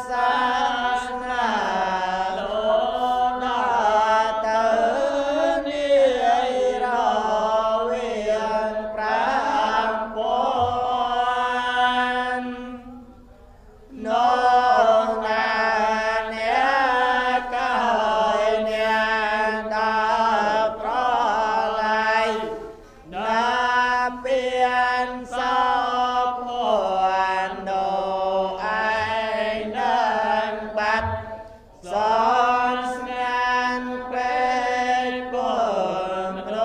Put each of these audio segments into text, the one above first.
សាសនាលោកទៅនាយរវាង5000នោះណាអ្នកកាយអ្នកដល់ប្រឡាយណាពៀនសោភ័ណ្ឌនោះឯងនឹងបាត់សនស្ងានពេកពុនព្រ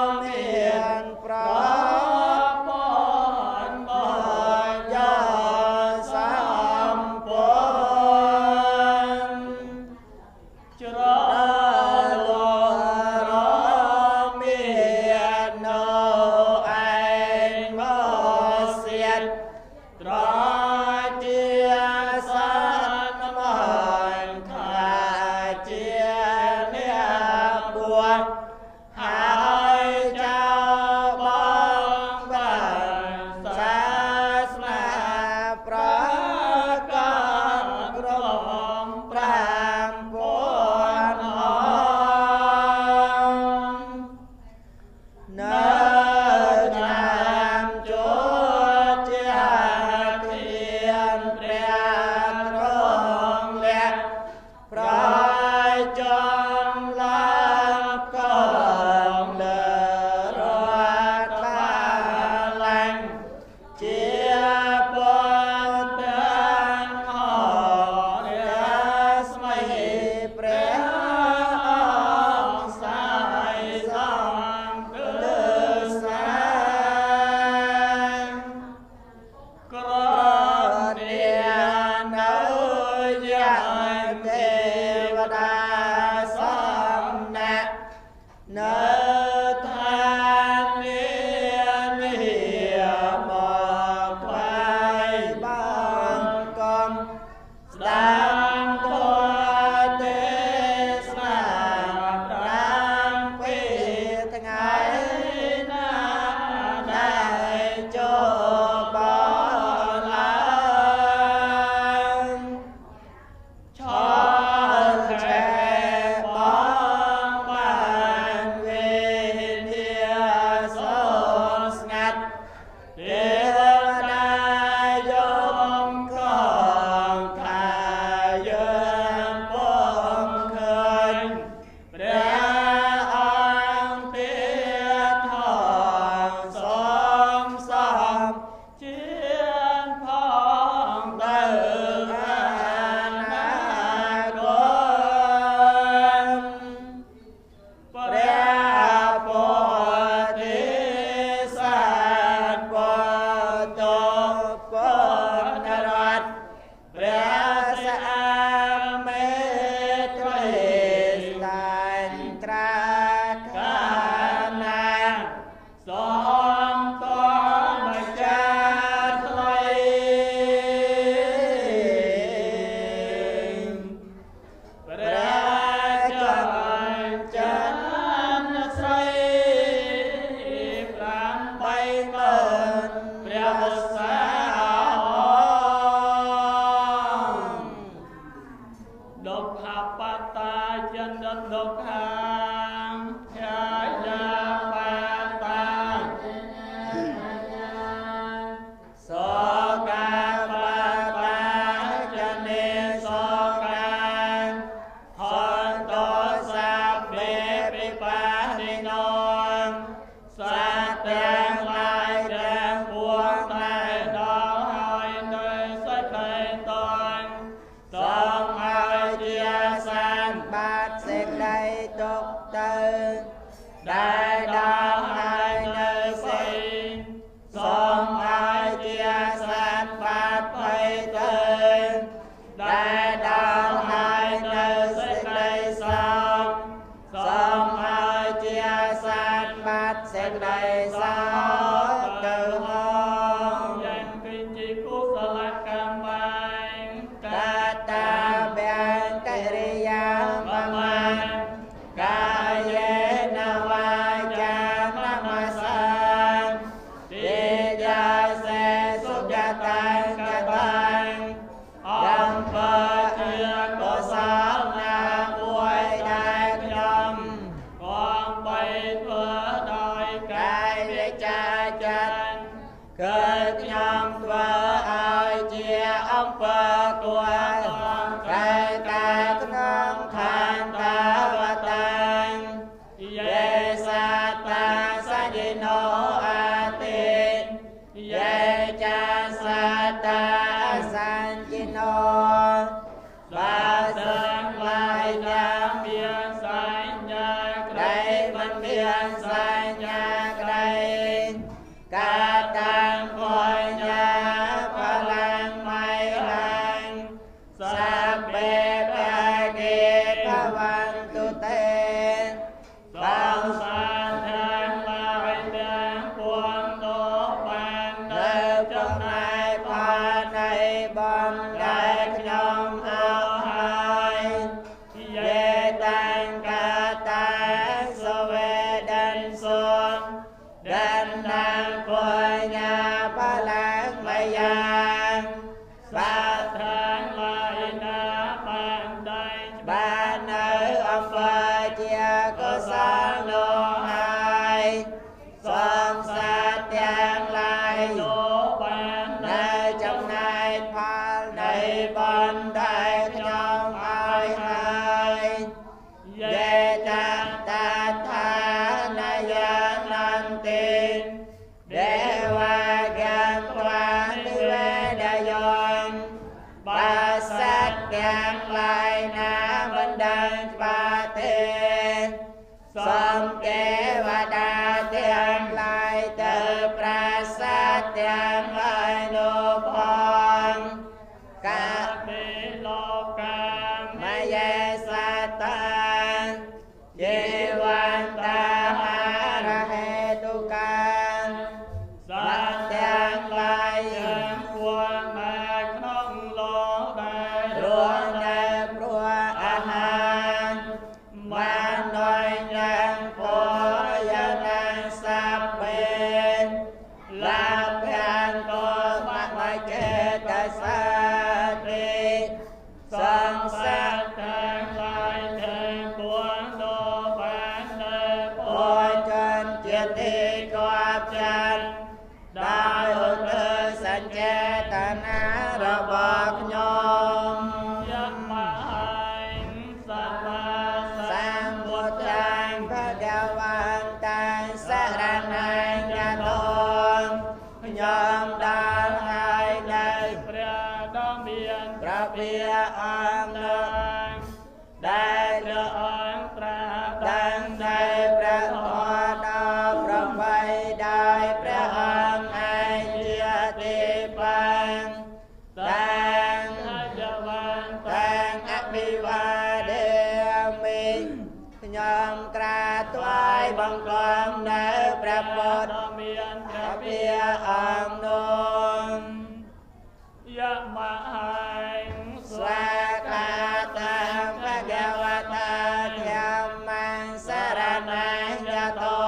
មមានប្រពន្ធបញ្ញាសម្ពន្ធច្រលរមាននៅឯងមកសៀតត្រជាសានមន្ថាជាអ្នកបួសហើយចៅបងបានសាសនាប្រកាសក្រុម5000អង្គនៅឆ្នាំចូលជាធានព្រះទ្រង់លះប្រចំឡើងកងលើរដ្ឋបាលញជាពទាំងអរស្មីព្រះអង្គសាយសំទសាក្រនានៅយ៉ាងទេវតាសំណាក់នៅឋាននេះមកថ្វាយបង្គំស្ដាប់ធម៌ទេសនា7ថ្ងៃណាដែលចូលបឡើងឆលឆេបងបានវេធាសស្ងាត់ទេវតាយមកងខាយើងពងឃើញព្រះអង្គទេថងសំសំជាផងទៅអនាគតព្រះពោធិសត្វបតពនរតព្រះសាមេត្រីស្ដាញត្រាខាណាសំតម្ចាស់ថ្លៃព្រះចន្ទចន្ទស្រី80000ព្រះវស្សាដុក្ខបតាចន្ទដុក្ខាធាយាបាតាសកាបាតាចនេសកាហន្តសាបេពិបានិណងសាទាំងឡាយទាំងពួងតែដល់ហើយនៅសេចក្តីតនសូមឲ្យជាសាន បាទសេចក្តី ដែលខ្ញុំឲ្យហើយយេតតាថានយានន្តិទេវកាត្វានិវេដយងបាសត្វទាំងឡាយណាមិនដឹងច្បាស់ទេសំទេវតាទាំងឡាយទៅប្រាសាទទាំងឡាយនោះផងកាមេលោកាមយេសតាយេវន្តាហារហេតុកាសត្វទាំងឡាយទាំងពួងមកក្នុងលោកដែររស់នៅព្រោះអាហារបានដោយនឹងពយនាសពេលាភានតមចេតសាតិសង្សា តទាំងឡាយទាំងពួងនោះបាននៅពជនជាទីគប់ចាត់ដោយឧទ្ទិសញ្ចេតនារបស់ខ្ញុំ យមហិងសម្មា សម្ពុទ្ធាំភគវន្តាំសរណញ្ញតោខ្ញុំដល់ហើយនៅ ព្រះដ៏មាន ព្រះភិអង្គនោះដែល ព្រះអង្គត្រាស់ ដឹងនៅព្រះធម៌ដ៏ប្របីដោយព្រះអង្គឯងជាទីពឹងតាំង យវន្ តាំងអភិវាទមិខ្ញុំក្រាបថ្វាយបង្គំនៅព្រះពុទ្ធ ដ៏មានព្រះ ភិអង្គនោះ យមហិង ស្វាកាតាំភគវតាធម្មំសរណញ្ញតោ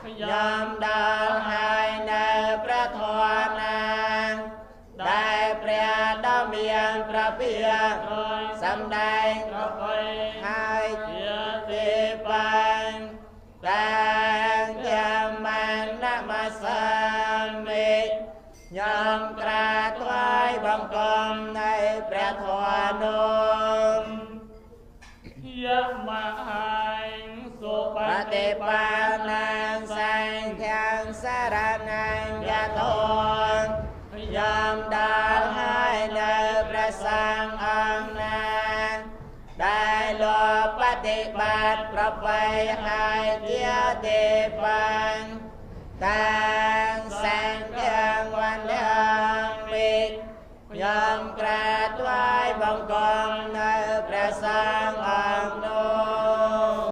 ខ្ញុំដល់ហើយនៅព្រះធម៌ណាដែលព្រះដ៏មានព្រះភិសម្ដែង ប្របី ហើយ ជា ទេបាងតាំងធម្មនមសាមិខ្ញុំក្រាបថ្វាយបង្គំនៅព្រះធម៌នោះ យមហិងសុប បតិបានាងសង្ឃាំសរណញ្ញតោខ្ញុំដល់ហើយនៅព្រះសង្ឃអង្គណាដែលលោកបតិបត្តិប្របីហើយជាទេបាងតាំងសង្ឃាំវណ្ណមិខ្ញុំក្រាបថ្វាយបង្គំនៅព្រះសង្ឃ